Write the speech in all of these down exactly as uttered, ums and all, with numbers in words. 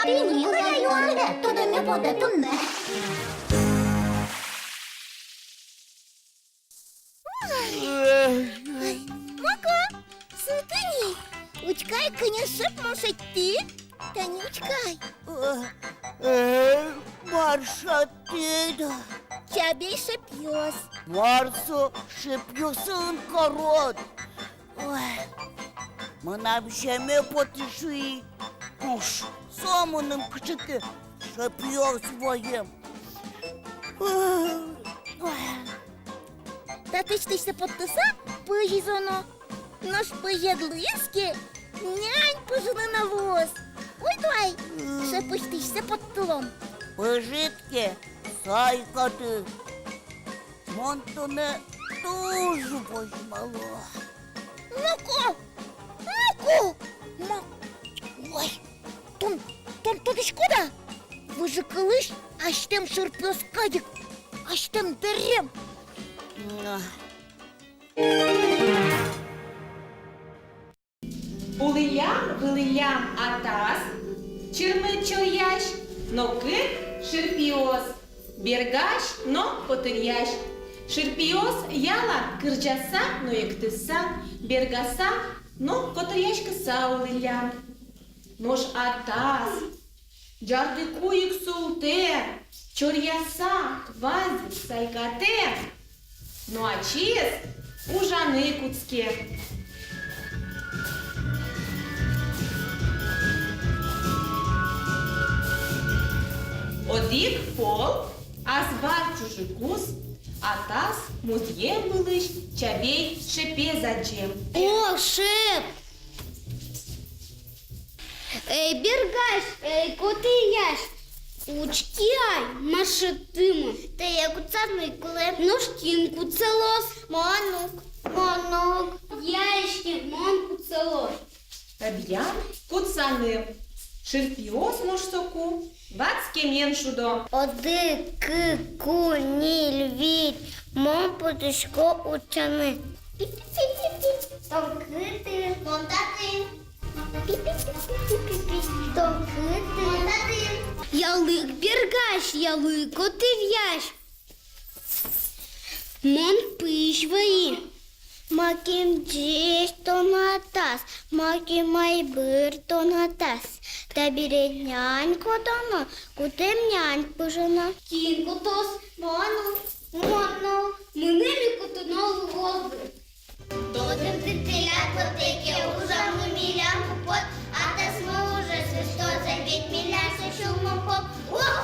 Тӥни милая юанэ, тодоме потэ туннэ. Ой, Моко, сылкы ни. Учкы ай, кӧня шеп мон шедьтӥ. Тани учкы ай. Э, э, мар шедьтӥд? Чабей шепъёс. Мар со шепъёсын карод? Ой, мынам сяме потӥ, шуи. Уж, со мыным кыӵе ке шепъёс ваем. Ой. Татысь-тысьсэ поттыса, пызь изоно. Нош пызед луиз ке, нянь пыжыны но луоз. Ойдо ай, шепысь-тысьсэ поттылом. Пыжид ке, сайкаты. Мон тонэ туж возьмало. Моко! Моко! Мо-, ой, тон, тон тодӥськод-а? Выжыкылысь асьтэм шырпиос кадь ик, асьтэм дэрем. Улӥллям-вылӥллям атас, чырмыт чоръясь, но кык шырпиос, бергась но котыръясь. Шырпиос ялан кырӟаса но эктыса, бергаса но котыръяськыса улӥллям. Нош атас ӟардыку ик султэ, чоръяса, квазез сайкатэ, но ачиз ужаны кутске. Одӥг пол азбар ӵужыкуз атас музъем вылысь чабей шепез адӟем. О, шеп! Эй, бергась, эй, котыръясь, учкы ай, ма шедьтӥмы. Тае кутсаны кулэ. Нош кин кутсалоз? Мон ук, мон ук. Яиське, мон кутсало. Тӥляд кутсаны. Шырпиос нош соку ватскемен шудо. Одӥг, кык, куинь, ньыль, вить. Мон потӥсько утчаны. Пи-пи-пи-пи-пи. Тон кытын? Мон татын. Пи-пи-пи-пи-пи-пи. Тон кытын? Мон татын. Ялык, бергась, ялык, котыръясь. Мон пызь вӧйи. Макем ӟеч тон атас, макем ай быр тон атас. Табере нянь кутоно, кутэм нянь пыжоно. Кин кутоз? Мон ук, мон ук. Мыным ик кутоно луоз. Тодӥськод, тӥляд потэ ке ужамы милям уг поты, атасмы ужез висъёзы ведь, милям со сюлмы поты. Ух!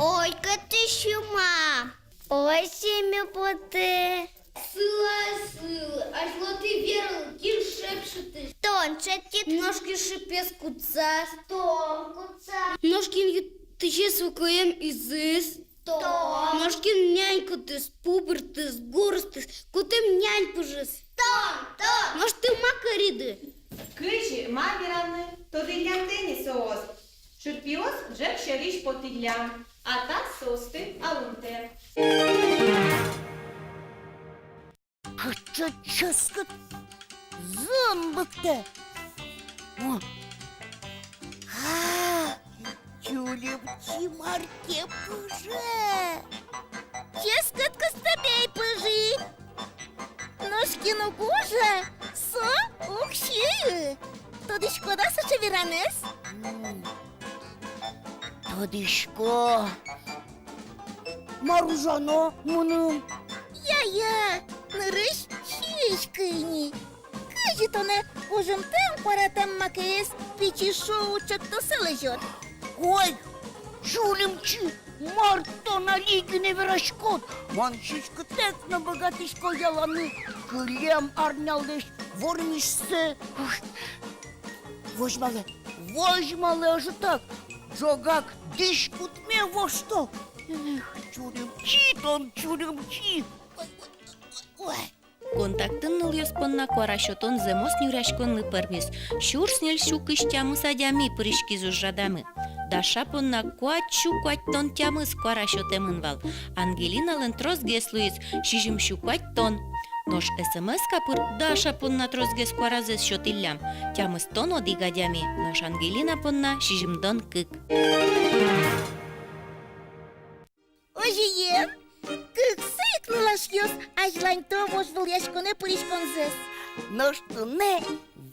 Ой, кытысь сюма! Ой, сяме потэ. Сылы, сылы, азьло тӥ вералэ, кин шеп шедьтӥз? Тон шедьтӥд. Нош кин шепез кутсаз? Тон кутсад. Нош кин ю-, тысез вукоем изыз? Тон. Нош кин нянь кутӥз, пу пыртӥз, гур ыстӥз, кутэм нянь пыжиз? Тон, тон. Нош тӥ ма кариды? Кызьы ма вераны, тодӥллям тӥни соос. Шырпиос ӝӧк сьӧрысь потӥллям, атас соосты алымтэ. Кыӵе ческыт зын лыктэ! О! А, Чулымчи мар ке пыжа! Ческыт кыстыбей пыжи. Нош кин уг ужа, со уг сиы. Тодӥськод-а сыӵе веранэз? М, тодӥсько. Мар ужано мыным? Я-я, нырысь сиськы ини. Кызьы тонэ кужымтэм, куаратэм макеез пичи шоу чектыса лэзёд? Ой, Чулымчи, мар тон али гинэ вераськод? Мон сиськытэк но быгатӥсько яланы кылем арнялэсь вормисьсэ. Уй, возьмалэ, возьмалэ ӧжытак, ӝогак дӥськутме вошто. Эх, Чулымчи тон, Чулымчи. Ой, ой, ой, ой. Контактын нылъёс понна куара сётон зэмос нюръяськонлы пӧрмиз. Сюрс ньыль сю кызь тямыс адями пыриськиз ужрадамы. Даша понна куать сю куатьтон тямыс куара сётэмын вал. Ангелиналэн тросгес луиз, сизьым сю куатьтон. Нош СМС-ка пыр Даша понна тросгес куаразэс сётӥллям. Тямыстон одӥг адями, нош Ангелина понна сизьымдон кык. Озьыен, кыксы ик нылашъёс азьланьто вожвылъяськонэ пыриськонзэс. Нош туннэ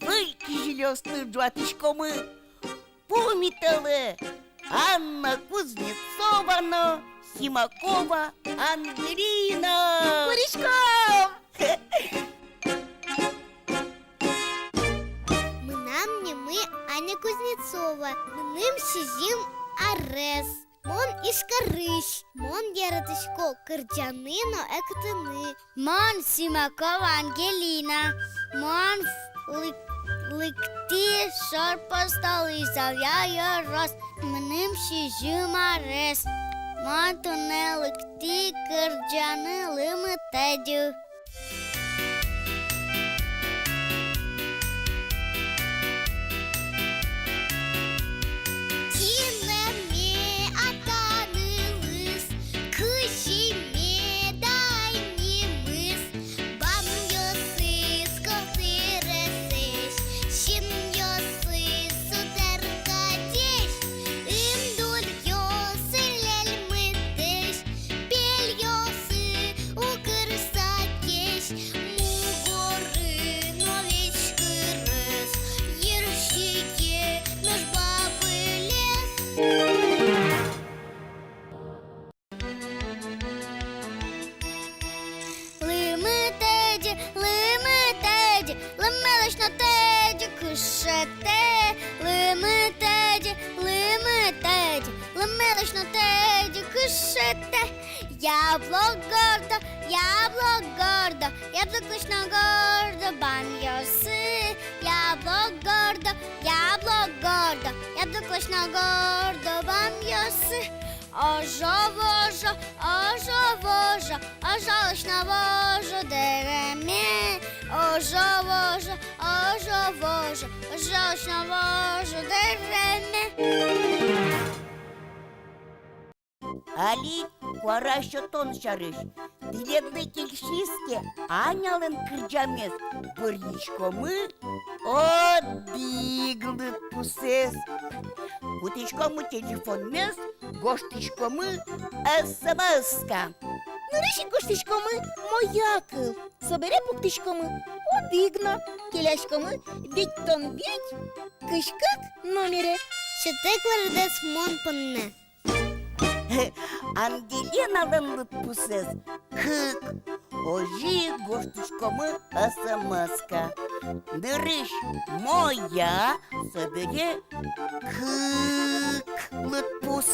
выль кизилиосты ӝуатӥськомы. Пумиталэ Анна Кузнецова но Симакова Ангелина. Пыриськом! Мынам нимы Аня Кузнецова, мыным сизьым арес. Мон Ижкарысь. Мон яратӥсько кырӟаны но эктыны. Мон Симакова Ангелина. Мон лык-, лыктӥ шорпостолы Завьял ёрос. Мыным сизьым арес. Мон туннэ лыктӥ кырӟаны Лымы тӧдьы. Кинэ меда нылыз, кызьы меда нимыз? Бамъёсыз котыресэсь, синъёсыз сутэркадесь, ымдуръёсыз льӧльмытэсь, пельёсыз укыр сакесь, мугорын но весь кырыз, йыр сике нош бабылес. Лымы тӧдьы, лымы тӧдьы, лымылэсь но тӧдьы кышетэ. Лымы тӧдьы, лымы тӧдьы, лымылэсь но тӧдьы кышетэ. Яблок гордо, яблок гордо, яблоклэсь но гордо бамъёсы. Яблок гордо, яблок гордо, яблоклэсь но гордо бамъёсы. Ожо-вожо, ожо-вожо, ожолэсь но вожо дэреме. Ожо-вожо, ожо-вожо, ожолэсь но вожо дэреме. Али куара сётон сярысь. Тӥледлы кельшиз ке Анялэн кырӟамез, бырйиськомы одӥг лыдпусэз. Кутӥськомы телефонмес, гожтӥськомы СМС-ка. Нырысь ик гожтӥськомы «Моя» кыл. Собере пуктӥськомы одӥг но, келяськомы витьтон вить кызь кык номере. Сётэ куарадэс мон понна. Ангелиналэн лыдпусэз кык. Озьы гожтӥськомы СМС-ка. Нырысь «Моя», собере кык лыдпус.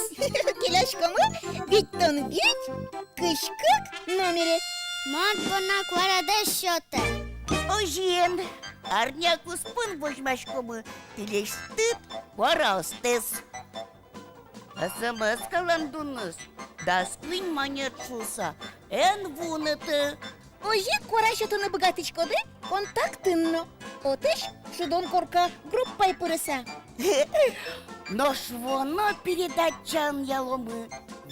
Келяськомы витьтон вить кызь кык номере. Мон понна куарадэс сётэ. Озьыен, арня куспын возьмаськомы тӥлесьтыд куараостэс. СМС-калэн дуныз дас куинь манет шуыса эн вунэты. Озьы куара сётыны быгатӥськоды Контактын но, отэсь «Шудон корка» группае пырыса. Нош вуоно передачаын яломы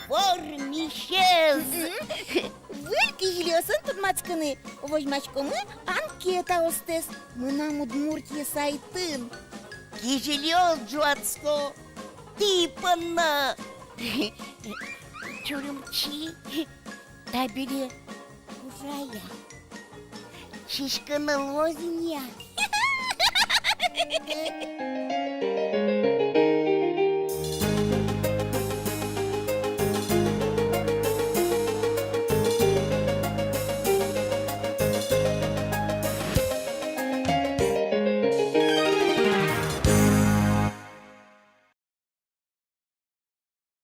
вормисез. Мгм. Выль кизилиосын тодматскыны возьмаськомы анкетаостэс «Мынам Удмуртие» сайтын. Кизилиос ӝуатско тӥ понна. Чурымчи, табере ужай-а? Сиськыны луоз ини-а?